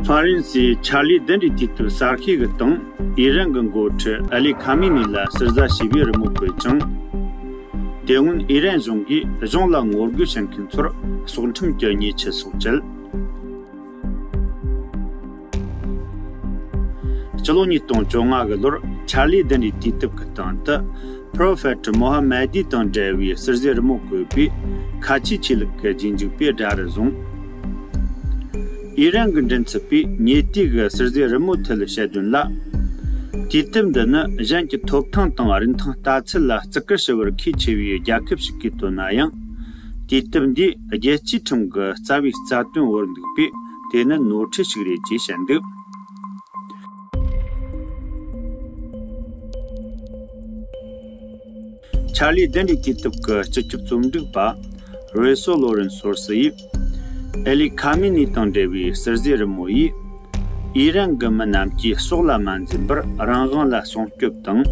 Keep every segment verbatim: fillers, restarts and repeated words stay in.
ཧྥ་རན་སིའི་ཆར་ལི་བདུན་རེའི་དུས་དེབ་གསར་ཤོས་ཀྱི་སྟེང་ཨི་རན་གྱི་འགོ་ཁྲིད་ཨ་ལི་ཁ་མི་ནི་ལ་ཟུར་ཟ་བྱས་པའི་རི་མོ་བཀོད་ཅིང་། དེ་སྔོན་ཨི་རན་གཞུང་གིས་གཞུང་ལ་ངོ་རྒོལ་བྱེད་མཁན་ཚོར་སྲོག་ཁྲིམས་ཀྱི་ཉེས་ཆད་སོགས་བཅད། སྤྱི་ལོ་ཉིས་སྟོང་བཅོ་ལྔ་གི་ལོར་ཆར་ལི་བདུན་རེའི་དུས་དེབ་ཀྱི་སྟེང་དུ། Prophet Muhammad དང་འབྲེལ་བའི་ཟུར་ཟའི་རི་མོ་བཀོད་པའི་ཁ་ཆེའི་ཆོས་ལུགས་ཀྱི་རྗེས་འཇུག་པའི་དགྲ་རུ་བཟུང་། ཨི་རན་གྱི་མགྲིན་ཚབ་པས་ཉེ་དུས་ཀྱི་ཟུར་ཟའི་རི་མོ་ཐད་བཤད་དོན་ལ། དུས་དེབ་འདི་ནི་གཞན་གྱི་ཐོབ་ཐང་དང་རིན་ཐང་ལྟ་ཚུལ་ལ་བརྩི་བཀུར་ཞུ་བར་ཁས་འཆེ་བའི་རྒྱལ་ཁབ་ཞིག་གིས་བཏོན་ན་ཡང་། དུས་དེབ་འདིས་རྒྱལ་སྤྱིའི་ཁྲིམས་ཀྱི་རྩ་བའི་རྩ་དོན་བོར་འདུག་པས་དེ་ནི་ནོར་འཁྲུལ་ཞིག་རེད་ཅེས་བཤད་འདུག་ཆར་ལི་བདུན་རེའི་དུས་དེབ་ཀྱི་སྤྱི་ཁྱབ་རྩོམ་སྒྲིག་པ་རེ་སོ་ལོ་རན་སོར་སི་ཡིས། ཨེ་ལི་ཁ་མི་ནི་དང་འབྲེལ་བའི་ཟུར་ཟའི་རི་མོ་ཡིས། ཨི་རན་གྱི་མི་རྣམས་ཀྱིས་སྲོག་ལ་མ་འཛེམས་པར་རང་དབང་ལ་སྲུང་སྐྱོབ་དང་།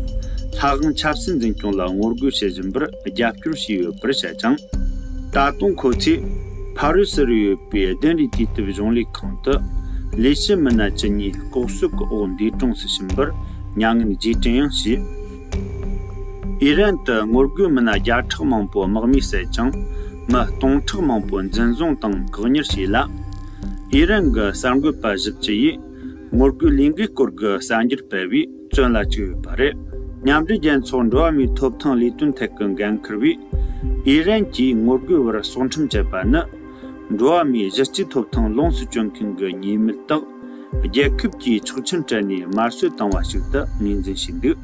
ལྷ་དབང་ཆབ་སྲིད་འཛིན་སྐྱོང་ལ་ངོ་རྒོལ་བྱེད་བཞིན་པར་རྒྱབ་སྐྱོར་བྱས་ཡོད་པར་བཤད་ཅིང་། ད་དུང་ཁོ་ཚོས་ཕ་རོལ་སུ་རུ་ཡོད་པའི་བདུན་རེའི་དུས་དེབ་གཞུང་ལས་ཁང་དུ་ལས་བྱེད་མི་སྣ་བཅུ་གཉིས་ལྐོག་གསོད་ཀྱི་འོག་འདས་གྲོངས་སུ་ཕྱིན་པར་མྱ་ངན་རྗེས་དྲན་ཡང་བྱས། ཨི་རན་དུ་ངོ་རྒོལ་མི་སྣ་བརྒྱ་ཕྲག་མང་པོ་དམག་མིས་བསད་ཅིང་། མི་སྟོང་ཕྲག་མང་པོ་འཛིན་བཟུང་དང་བཀག་ཉར་བྱས་ལ། ཨི་རན་གྱི་གསར་འགོད་པ་བཞི་བཅུ་ཡིས་ངོ་རྒོལ་ལས་འགུལ་སྐོར་གྱི་གསར་འགྱུར་སྤེལ་བས་བཙོན་ལ་བཅུག་ཡོད་པ་རེད། མཉམ་འབྲེལ་རྒྱལ་ཚོགས་འགྲོ་བ་མིའི་ཐོབ་ཐང་ལས་དོན་ཐད་ཀྱི་འགན་འཁུར་བས། ཨི་རན་གྱིས་ངོ་རྒོལ་བར་སྲོག་ཁྲིམས་བཅད་པ་ནི། འགྲོ་བ་མིའི་གཞི་རྩའི་ཐོབ་ཐང་ལོངས་སུ་སྤྱོད་མཁན་གྱི་ཉེས་མེད་དག་རྒྱལ་ཁབ་ཀྱིས་ཆོག་མཆན་སྤྲད་ནས་དམར་གསོད་བཏང་བ་ཞིག་ཏུ་ངོས་འཛིན་བྱས་འདུག